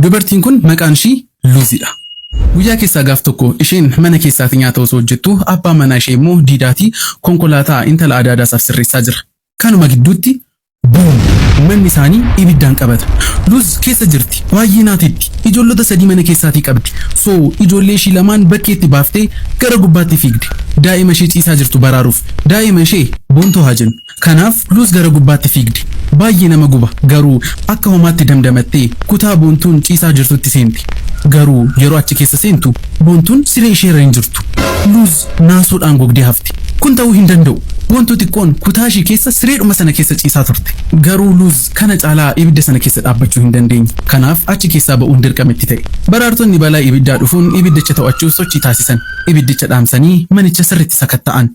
Dubartiin kun maqaan ishii Luuzidha. Guyyaa keessaa gaaf tokko isheen mana keessaati nyaata osoo hojjettu, abbaan manaa ishee immoo diidaatii konkolaataa intala adaadaasaaf sirreessaa jira. Kanuma gidduutti boom! Manni isaanii ibiddaan qabata. Luuz keessa jirti. Baay'ee naateetti. Ijoollota sadii mana keessaatii qabdi. So ijoollee ishii lamaan bakkeetti baaftee gara gubbaatti fiigde. Daa'ima ishee ciisaa jirtu baraaruuf. Daa'ima ishee Boontuu haa jennu. Kanaaf Luuz gara gubbaatti fiigde. Baay'ee nama guba. Garuu akka homaatti damdamattee kutaa Boontuun ciisaa jirtutti seente. Garuu yeroo achi keessa seentu Boontuun siree isheerra hin jirtu. Luuz naasuudhaan gogdee hafte. Kun ta'uu hin danda'u. Boontuu xiqqoon kutaa ishee keessa sireedhuma sana keessa ciisaa turte. Garuu Luuz kana caalaa ibidda sana keessa dhaabbachuu hin dandeenye. Kanaaf achi keessaa ba'uun dirqama itti ta'e. Baraartonni balaa ibiddaa dhufuun ibiddicha to'achuuf sochii taasisan. Ibiddicha dhaamsanii manicha sirriitti sakatta'an.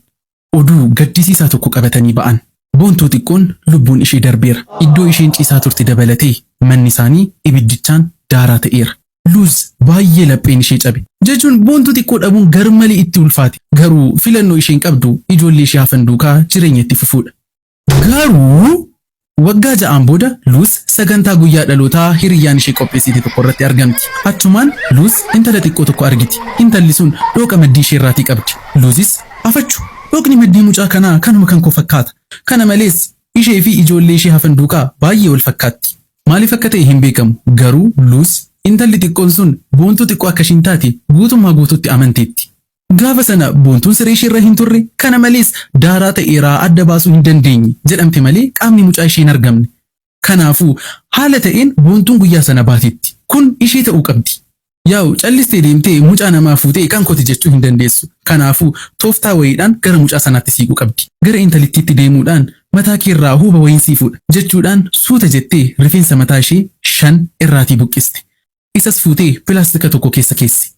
Oduu gaddisiisaa tokko qabatanii ba'an. Boontuu xiqqoon lubbuun ishee darbeera. Iddoo isheen ciisaa turte dabalatee manni isaanii ibiddichaan daaraa ta'eera. Luuz baay'ee lapheen ishee cabe. Jechuun Boontuu xiqqoo dhabuun garmalee itti ulfaate. Garuu filannoo isheen qabdu ijoollee ishee hafan duukaa jireenya itti fufuudha. Garuu waggaa 6n booda Luuz sagantaa guyyaa dhalootaa hiriyyaan ishee qopheessite tokko irratti argamti. Achumaan Luuz intala xiqqoo tokko argiti. Intalli sun dhooqa maddii ishee irraatii qabdi. Luuzis afachu! Dhooqni maddii mucaa kanaa kanuma kan koo fakkaata. Kana malees ishee fi ijoollee ishee hafan duukaa baay'ee wal fakkaatti. Maaliif akka ta'e hin beekamu, garuu Luuz intalli xiqqoon sun Boontuu xiqqoo akka ishiin taate guutummaa guutuutti amanteetti. Gaafa sana Boontuun siree ishee irra hin turre, kana malees daaraa ta'eeraa adda baasuu hin dandeenye jedhamte malee qaamni mucaa ishee hin argamne. Kanaafuu, haala ta'een Boontuun guyyaa sana baateetti. Kun ishee ta'uu qabdi. Yaa'u callistee deemtee mucaa namaa fuutee kan kooti jechuu hin dandeessu. Kanaafuu, tooftaa wayiidhaan gara mucaa sanaatti siiquu qabdi. Gara intalittiitti deemuudhaan mataa keerraa huuba wayiin sii fuudha jechuudhaan suuta jettee rifeensa mataa ishee 5 irraatii buqqiste. Isas fuutee pilaastika tokko keessa keesse.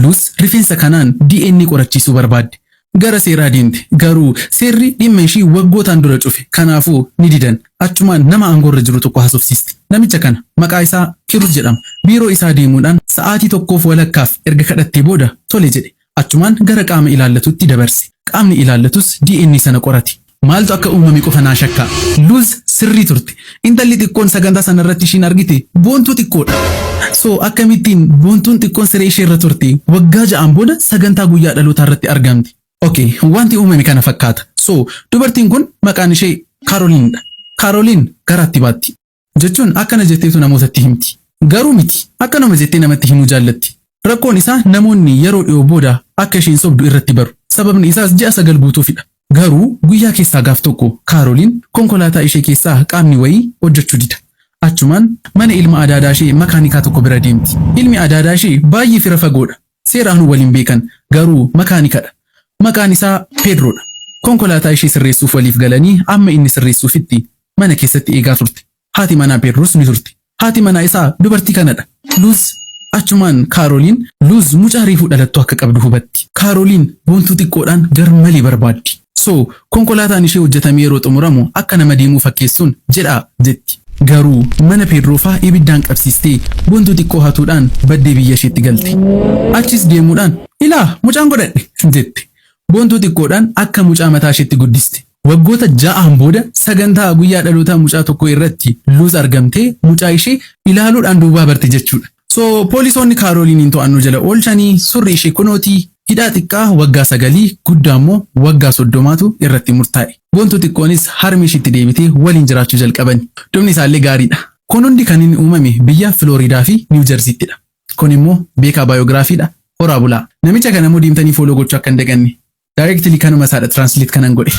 Luus rifeensa kanaan DNA qorachiisuu barbaadde. Gara seeraa deemte. Garuu seerri dhimma ishii waggootaan dura cufe. Kanaafuu ni didan. Achumaan nama aangoorra jiru tokko haasofsiiste. Namicha kana. Maqaa isaa Kiruuz jedhama. Biiroo isaa deemuudhaan sa'aatii tokkoof walakkaaf erga kadhattee booda tole jedhe. Achumaan gara qaama ilaallatutti dabarse. Qaamni ilaallatus DNA sana qorate. Maaltu akka uumame qofa naa shakkaa. Luuz sirrii turte. Intalli xiqqoon sagantaa sana irratti ishiin argite Boontuu xiqqoodha. So akkamittiin Boontuun xiqqoon siree ishee irra turte waggaa 6n booda sagantaa guyyaa dhalootaa irratti argamte? Ok, wanti uumame kana fakkaata. So dubartiin kun maqaan ishee Kaaroliin dha. Kaaroliin garaatti baatti. Jechuun akkana jetteetu namootatti himti. Garuu miti. Akkanuma jettee namatti himuu jaallatti. Rakkoon isaa namoonni yeroo dhiyoo booda akka isheen sobdu irratti baru. Sababni isaas ji'a 9 guutuufidha. Garuu guyyaa keessaa gaaf tokko Kaaroliin konkolaataa ishee keessaa qaamni wayii hojjechuu dida. Achumaan mana ilma adaadaa ishee makaanikaa tokko bira deemti. Ilmi adaadaa ishee baay'ee fira fagoodha. Seeraanuu wal hin beekan. Garuu makaanikadha. Maqaan isaa Peedroodha. Konkolaataa ishee sirreessuuf waliif galanii amma inni sirreessuufitti mana keessatti eegaa turte. Haati manaa Peedroos ni turte. Haati manaa isaa dubartii kanadha. Luuz Achumaan Kaaroliin Luuz mucaa reefuu dhalattu akka qabdu hubatti. Kaaroliin Boontuu xiqqoodhaan garmalee barbaaddi. So konkolaataan ishee hojjetamee yeroo xumuramu akka nama deemuu fakkeessuun jedhaa jetti. Garuu mana Peedroofaa ibiddaan qabsiistee Boontuu xiqqoo hatuudhaan baddee biyya isheetti galte. Achis deemuudhaan ilaa mucaan godhadhe jette. Boontuu xiqqoodhaan akka mucaa mataa isheetti guddiste. Waggoota 6n booda sagantaa guyyaa dhalootaa mucaa tokkoo irratti Luuz argamtee mucaa ishee ilaaluudhaan duwwaa barte jechuudha. So poolisoonni Kaarooliiniin to'annoo jala oolchanii surri ishee kunooti, hidhaa xiqqaa waggaa sagalii guddaa immoo waggaa 30tu irratti murtaa'e. Boontuu xiqqoonis harmee ishiitti deebitee waliin jiraachuu jalqabani. Dhumni isaallee gaariidha. Kun hundi kan inni uumame biyya Filooriidaa fi Niiw Jarziittidha. Kun immoo Beekaa Baayogiraafiidha. Horaa bulaa. Namicha kana immoo deemtanii follow gochuu akka hin daganne. Directly kanuma isaadha translate kanan godhe.